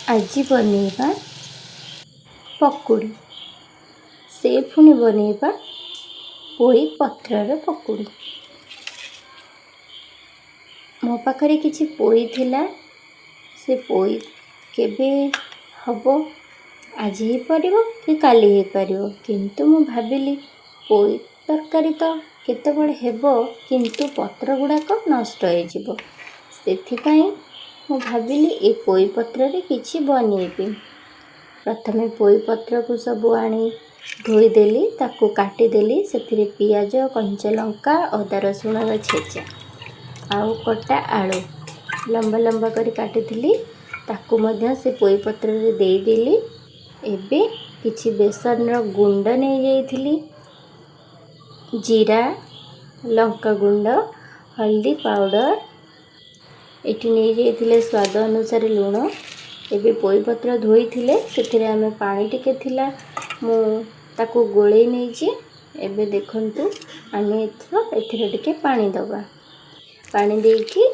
ଆଜି ବନେଇବା ପକୁଡ଼ି। ସେ ପୁଣି ବନେଇବା ପୋଇ ପତ୍ରର ପକୁଡ଼ି। ମୋ ପାଖରେ କିଛି ପୋଇ ଥିଲା। ସେ ପୋଇ କେବେ ହେବ, ଆଜି ହେଇପାରିବ କି କାଲି ହେଇପାରିବ, କିନ୍ତୁ ମୁଁ ଭାବିଲି ପୋଇ ତରକାରୀ ତ କେତେବେଳେ ହେବ, କିନ୍ତୁ ପତ୍ର ଗୁଡ଼ାକ ନଷ୍ଟ ହେଇଯିବ। ସେଥିପାଇଁ ମୁଁ ଭାବିଲି ଏ ପୋଇ ପତ୍ରରେ କିଛି ବନେଇବି। ପ୍ରଥମେ ପୋଇ ପତ୍ରକୁ ସବୁ ଆଣି ଧୋଇଦେଲି, ତାକୁ କାଟିଦେଲି। ସେଥିରେ ପିଆଜ, କଞ୍ଚା ଲଙ୍କା, ଅଦା ରସୁଣର ଛେଚା ଆଉ କଟା ଆଳୁ ଲମ୍ବା ଲମ୍ବା କରି କାଟିଥିଲି, ତାକୁ ମଧ୍ୟ ସେ ପୋଇ ପତ୍ରରେ ଦେଇଦେଲି। ଏବେ କିଛି ବେସନର ଗୁଣ୍ଡ ନେଇଯାଇଥିଲି, ଜିରା, ଲଙ୍କାଗୁଣ୍ଡ, ହଳଦୀ ପାଉଡ଼ର ଏଠି ନେଇଯାଇଥିଲେ, ସ୍ୱାଦ ଅନୁସାରେ ଲୁଣ। ଏବେ ପୋଇପତ୍ର ଧୋଇଥିଲେ, ସେଥିରେ ଆମେ ପାଣି ଟିକେ ଥିଲା, ମୁଁ ତାକୁ ଗୋଳେଇ ନେଇଛି। ଏବେ ଦେଖନ୍ତୁ, ଆମେ ଏଥର ଏଥିରେ ଟିକେ ପାଣି ଦେବା। ପାଣି ଦେଇକି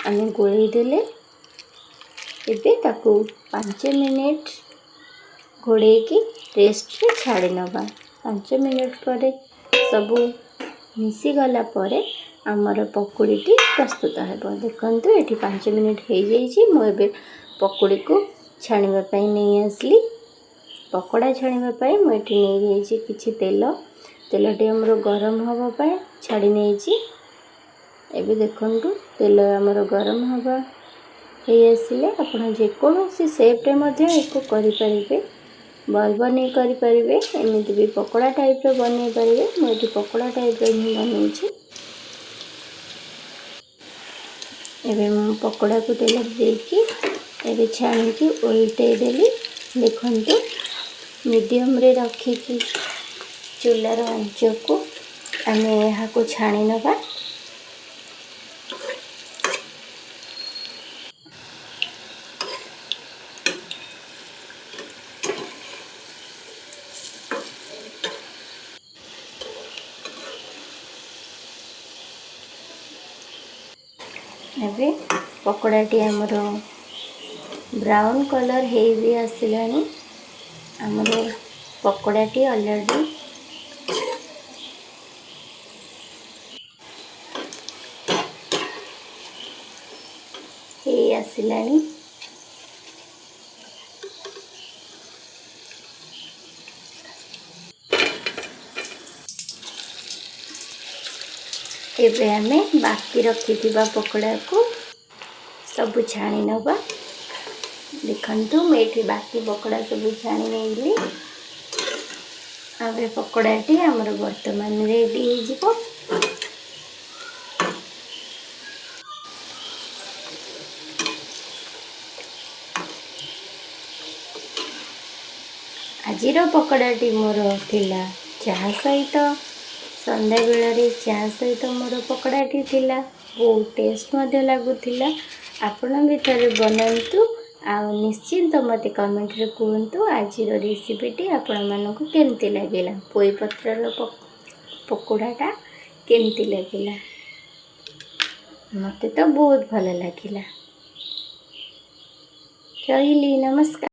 ଆମେ ଗୋଳେଇ ଦେଲେ। ଏବେ ତାକୁ 5 ମିନିଟ୍ ଘୋଡ଼େଇକି ରେଷ୍ଟରେ ଛାଡ଼ି ନେବା। 5 ମିନିଟ୍ ପରେ ସବୁ ମିଶିଗଲା ପରେ ଆମର ପକୁଡ଼ିଟି ପ୍ରସ୍ତୁତ ହେବ। ଦେଖନ୍ତୁ, ଏଠି 5 ମିନିଟ୍ ହେଇଯାଇଛି। ମୁଁ ଏବେ ପକୁଡ଼ିକୁ ଛାଣିବା ପାଇଁ ନେଇ ଆସିଲି। ପକୋଡ଼ା ଛାଣିବା ପାଇଁ ମୁଁ ଏଠି ନେଇଯାଇଛି କିଛି ତେଲ। ତେଲଟି ଆମର ଗରମ ହେବା ପାଇଁ ଛାଡ଼ି ନେଇଛି। ଏବେ ଦେଖନ୍ତୁ, ତେଲ ଆମର ଗରମ ହେବା ହେଇ ଆସିଲେ ଆପଣ ଯେକୌଣସି ସେପ୍ରେ ମଧ୍ୟ ଏକୁ କରିପାରିବେ। ବଲ୍ ବନେଇ କରିପାରିବେ, ଏମିତି ବି ପକୋଡ଼ା ଟାଇପ୍ର ବନେଇ ପାରିବେ। ମୁଁ ଏଠି ପକୋଡ଼ା ଟାଇପ୍ର ହିଁ ବନେଇଛି। ଏବେ ମୁଁ ପକୋଡ଼ାକୁ ତେଲରେ ଦେଇକି ଏବେ ଛାଣିକି ଓଲଟେଇ ଦେଲି। ଦେଖନ୍ତୁ, ମିଡ଼ିୟମରେ ରଖିକି ଚୁଲାର ଆଞ୍ଚକୁ ଆମେ ଏହାକୁ ଛାଣି ନେବା। ଏବେ ପକୋଡ଼ାଟି ଆମର ବ୍ରାଉନ୍ କଲର୍ ହେଇ ବି ଆସିଲାଣି। ଆମର ପକୋଡ଼ାଟି ଅଲରେଡ଼ି ହେଇ ଆସିଲାଣି। ଏବେ ଆମେ ବାକି ରଖିଥିବା ପକୋଡ଼ାକୁ ସବୁ ଛାଣି ନେବା। ଦେଖନ୍ତୁ, ମୁଁ ଏଇଠି ବାକି ପକୋଡ଼ା ସବୁ ଛାଣି ନେଇଲି। ଏବେ ପକୋଡ଼ାଟି ଆମର ବର୍ତ୍ତମାନ ରେଡ଼ି ହେଇଯିବ। ଆଜିର ପକୋଡ଼ାଟି ମୋର ଥିଲା ଚାହା ସହିତ। ସନ୍ଧ୍ୟାବେଳରେ ଚାହା ସହିତ ମୋର ପକୋଡ଼ାଟି ଥିଲା। ବହୁତ ଟେଷ୍ଟ ମଧ୍ୟ ଲାଗୁଥିଲା। ଆପଣ ବି ଥରେ ବନାନ୍ତୁ ଆଉ ନିଶ୍ଚିନ୍ତ ମୋତେ କମେଣ୍ଟରେ କୁହନ୍ତୁ, ଆଜିର ରେସିପିଟି ଆପଣମାନଙ୍କୁ କେମିତି ଲାଗିଲା, ପୋଇପତ୍ରର ପକୋଡ଼ାଟା କେମିତି ଲାଗିଲା। ମୋତେ ତ ବହୁତ ଭଲ ଲାଗିଲା। ରହିଲି, ନମସ୍କାର।